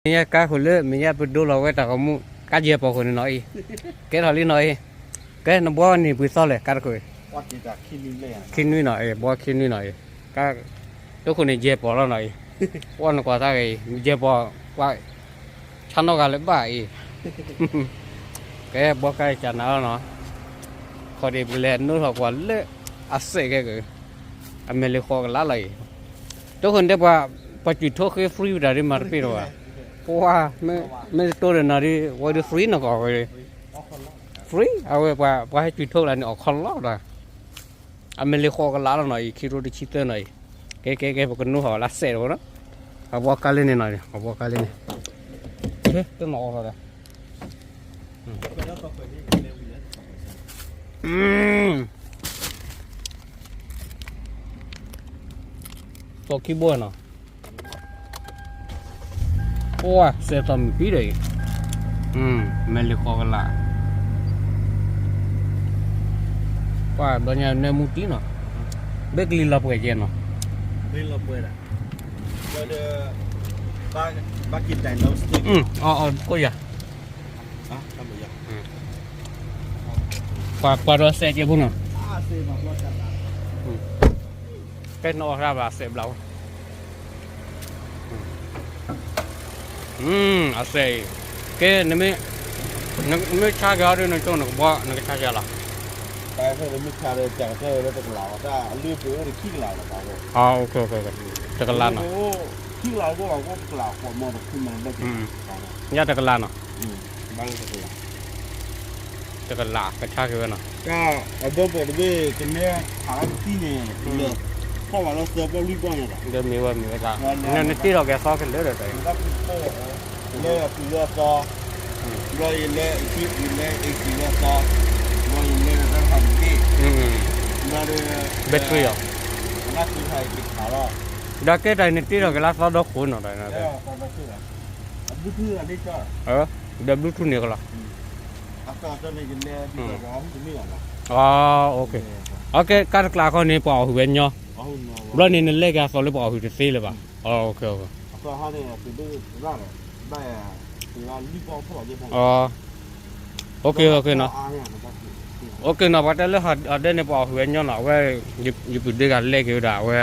မ့ၢ်ညါကါခိၣ်လၢ မ့ၢ်ညါပဒိလီၤဝဲတၢ်ဂီၤမူ ကါယဲၢ်ပီၢ်ခိၣ်န့ၣ်နီၤအံၤ, ကဲထီၣ်လံနီၤအံၤ, ကဲနဘှီန့ၢ်ပှဲၤသီလဲၣ် ကါတခိၣ်အံၤ, ခံနွံနီၤအံၤ ဘှီခံနွံနီၤအံၤ, ကါ, တခိၣ်န့ၣ်ယဲၢ်ပီၢ်လီၤနီၤအံၤ, ပှၤနကွၢ်သးဂ့ၤအံၤ ယဲၢ်ပီၢ်, ပှၤ, ဆါနီၢ်ဂၤလၢၤဘၣ်အံၤ, ကဲဘှီကါယကၢ်နၤလီၤနီၤ, ခီၣ်ဒ့ၣ်ပကလဲၤနုာ်ထီၣ်ကွၢ်လၢ အစဲးကဲက့ၤ, အမဲာ်လ့ၤဃီကလးလီၤအံၤ, တခိၣ်န့ၣ်ဒဲးပှၤ, ပှၤစူၣ်ထိၣ်ဃ့ free ဝဲဒၣ်ဒ်မၤတပ့ၢ်ဒီးဘၣ်, ပှၤ, မ့ၢ်တတိၢ်ဒီးနီၤဒ် ဝဲဒၣ် free နီၢ်ကီၢ်ဝဲ, free အဝဲပှၤ, ပှၤဟဲစူၣ်ထိၣ်ကလးန့ၣ် အီၣ်ခီလီၤဒီး, အမဲာ်လ့ၤဃီကလးလီၤနီၤအံၤ ခံထိတဆံသၢနီၤအံၤ, ကဲကဲကဲ ပကနုာ်ထီၣ်လၢစဲးတဝဲနီၤ, အဘှီကါလၢန့ၣ်နီၤ, အဘှီကါလၢန့ၣ်, တနီၤအီၣ်ထီၣ်ဒီး သီခံဘိနီၤ, ပှၤစဲးသီမုၢ်ဖံဒီးအံၤ, မဲာ်လ့ၤဃီကလး, ပှၤဘျီညါနဲမူတံနီၤ, ဘ့ကလံၤလီၤပှဲၤကဲနီၤ, ဘ့လီၤပှဲၤဒၣ်, အီၤအီၤကိးယၤ ပှၤပှၤဒီးစဲးကဲဖိနီၤ, ကဲနီၣ်အီၣ်တၢ်ဘၣ်စဲးဘျီ, အစဲးအံၤ, ကဲ, နမ့ၢ်ဆါက့ၤအီၤဒီး နကဘှီ နကဆါက့ၤလီၤ, တကလးနီၤ, ညါတကလးနီၤ, တကလး ကဆါက့ၤဝဲနီၤ, အဒိပတဘ့ၣ်ကနဲထးလၢကသံၣ်န့ၣ်, ဖီၣ်ဘၣ်လၢသၢပီၢ်လွံၢ်ပီၢ်န့ၣ်ဒီး, မ့ၢ်ဝဲမ့ၢ်ဝဲဒၣ်, နတ့ထီၣ်က့ၤအသီခဲလၢာ်ဒီး, လၢအပူၤလၢအသီ, ဘျီယလဲၤအ့ၣ်လၢအ့ၣ်လၢအသီ, ဘျီယလဲၤတၢ်တဖၣ်တဘ့ၣ်, ဘျီဒီး, battery အီၤ, ဒီးကဲတၢ်အံၤနတ့ထီၣ်က့ၤလၢအသီဒီခိၣ်နီၤ, ဒီး Bluetooth န့ၣ်ကလီၤ, အကဲကါတကျးခီန့ၣ် ပှၤအီၣ်ဟုၣ်ဝဲညီ, ဘျီန့ၣ်နလဲက့ၤအသီလၢပှၤအီၣ်ဟုၣ်တသ့လၢၤဘၣ်, နီၤ, ပှၤတဲလၢဟီၣ်ဒဲန့ၣ် ပှၤအီၣ်ဟုၣ်ဝဲညီနီၤ, အဝဲ, ယပုၢ်ဒ့ကလဲက့ၤဝဲဒၣ်အဝဲ, ယပုၢ်ဒ့ကလဲက့ၤဝဲဒၣ်အဝဲ,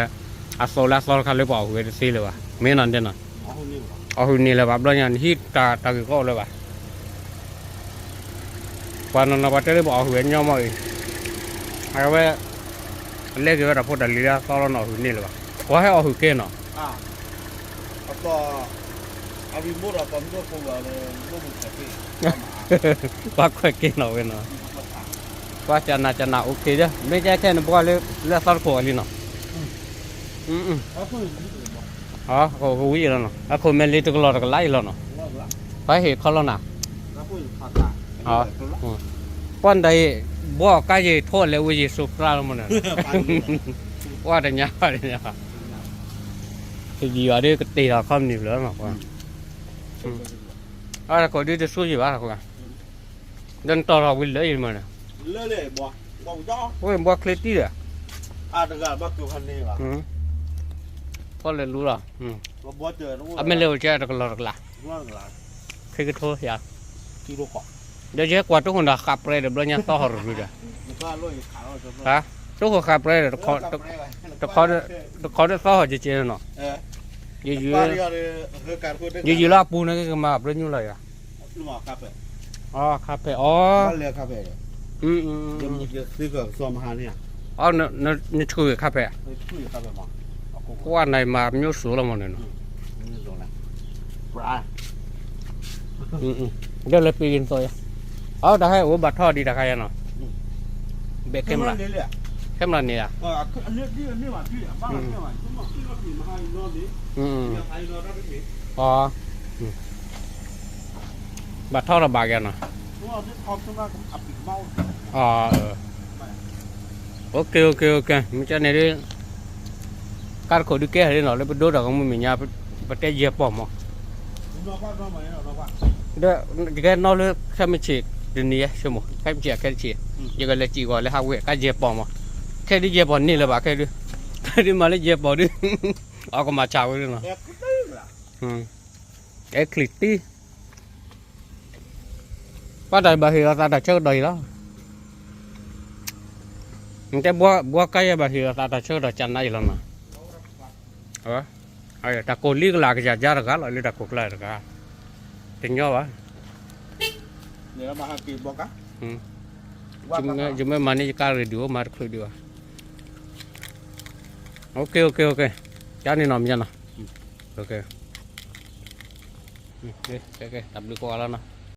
အသီလၢအသီတခါလၢပှၤအီၣ်ဟုၣ်ဝဲတသ့လၢၤဘၣ်, မ့ၢ်နီၤဒဲနီၤ, အီၣ်ဟုၣ်န့ၢ်လၢၤဘၣ် ဘျီညါ နဟံးတၢ်ဂ့ၢ်ကီအိၣ်လၢၤဘၣ် ပှၤနီၤနီၤ ပှၤတဲလၢပှၤအီၣ်ဟုၣ်ဝဲညီမီၢ်အံၤ, အဝဲ, လဲက့ၤဝဲတၢ်ဖိတၢ်လံၤလၢအသီလီၤနီၤ အီၣ်ဟုၣ်န့ၢ်လၢၤဘၣ်, ပှၤဟဲအီၣ်ဟုၣ်ကဲနီၤ, ပှၤခွဲးက့ၤနီၤဝဲနီၤ, ပှၤကနၣ်ကနၣ် okay ဒီး မ့ၢ်ကဲခဲန့ၣ် ဘှီလၢအသီတခိၣ်အီၤလံနီၤ, ကဝံၤအံၤလီၤနီၤ, အခိၣ်မဲာ်လ့တကလီၢ်တကလးအံၤလီၤနီၤ, ပှၤဟ့ၣ်ခီလီၤနၤ, ပှၤဒၣ်အံၤ, ဘှီကါယံာ်ထိၣ်လဲၤဝဲယံာ်စိၤပြၢလီၤမးန့ၣ်, ပှၤတညါတညါ, ကယံာ်ဘၣ်ဒီးကတ့ၢ်ထီၣ်ခီမနံၤဘျီမး, အခိၣ်ဒုတဆိယံာ်ဘၣ်, ဒီးနတီၢ်ထီၣ်ဝံၤလၢယံာ်မးန့ၣ်, ဝဲဘှီချ့တံၢ်ဒီး, ဖီလဲၤလူလီၤ, အမ့ၢ်လဲၤအိၣ်ကဲတကလီၢ်တကလး, ခံကထိယၤ, ဒီးယဲကွၢ်တခိၣ်ဒီးဃးပြဲဒီးဘျီညါသီဟီၣ်တရူးဒီး, တခိၣ်ဃးပြဲဒီး, တခိၣ်ဒီးသီဟီၣ်ကဲကဲနီၤ, ယယံာ်လၢအပူၤန့ၣ်ကမၤပြဲညူလီၤယၤ, ခါဖဲးအီၤ, နဆူၣ်ခါဖဲး, ကွၢ်နၤမၤမျိုးစုံလီၤမးန့ၣ်နီၤ, ဒီးလၢပံၤက့ၤနသိးယၤ, အတၢ်ဟဲအိၣ်ဘၣ်ထီၣ်ဒံး တခါယၤနီၤ, ဘဲးခဲမလၢ်, ခဲမလၢ်န့ၣ်ဧါ, ဘၣ်ထီၣ်ဒီးဘၣ်က့ၤနီၤ, okay okay okay မ့ၢ်ကန့ၣ်ဒ် ကါတခိၣ်ဒုးကဲဟဲနီၤ လၢပဒိတၢ်ဂီၤမူမဲာ်ညါ, ပတဲယဲၢ်ပီၢ်မး, ဒီး, ယကဲနီၣ်လၢခဲမုၢ်ဆ့ၣ်တနံၤယဲၢ် ဆိကမိၣ် ခဲမုၢ်ဆ့ၣ်အခဲတဆံး, ယကလဲၤစံၣ်ဂီၤလၢဟးဝဲ ကါယဲၢ်ပီၢ်မး, ခဲဒုးယဲၢ်ပီၢ်န့ၢ်လၢၤဘၣ်ခဲဒုး, ခဲဒုးမၤလၢယဲၢ်ပီၢ်ဒုး, အကမၤဆၣ်ဝဲဒၣ်နီၤ, အဲချံးတံၢ်, ပှၤတၢ်ဘၣ်ဟ့ၣ်လီၤသးတၢ်ဆၢကတီၢ်အံၤလီၤ. နတဲဘှီကါယဲဘၣ်ဟ့ၣ်လီၤသးတၢ်ဆၢကတီၢ်ကနါအံၤလီၤနီၤ. တၢ်ကိၢ်လံကလၢ်ကယၤကါတဂၤလီၤ လၢတၢ်ကိၢ်ကျါတဂၤ, တညီဘၣ်. ယမ့ၢ်မၤန့ၢ်ယကါရ့ဒိၣ် မၤတချုးဒံးဘၣ်. ကါန့ၣ်နီၤ မ့ၢ်နီၤ. တၢ်ဘျုးကိးဂၤလီၤနီၤ.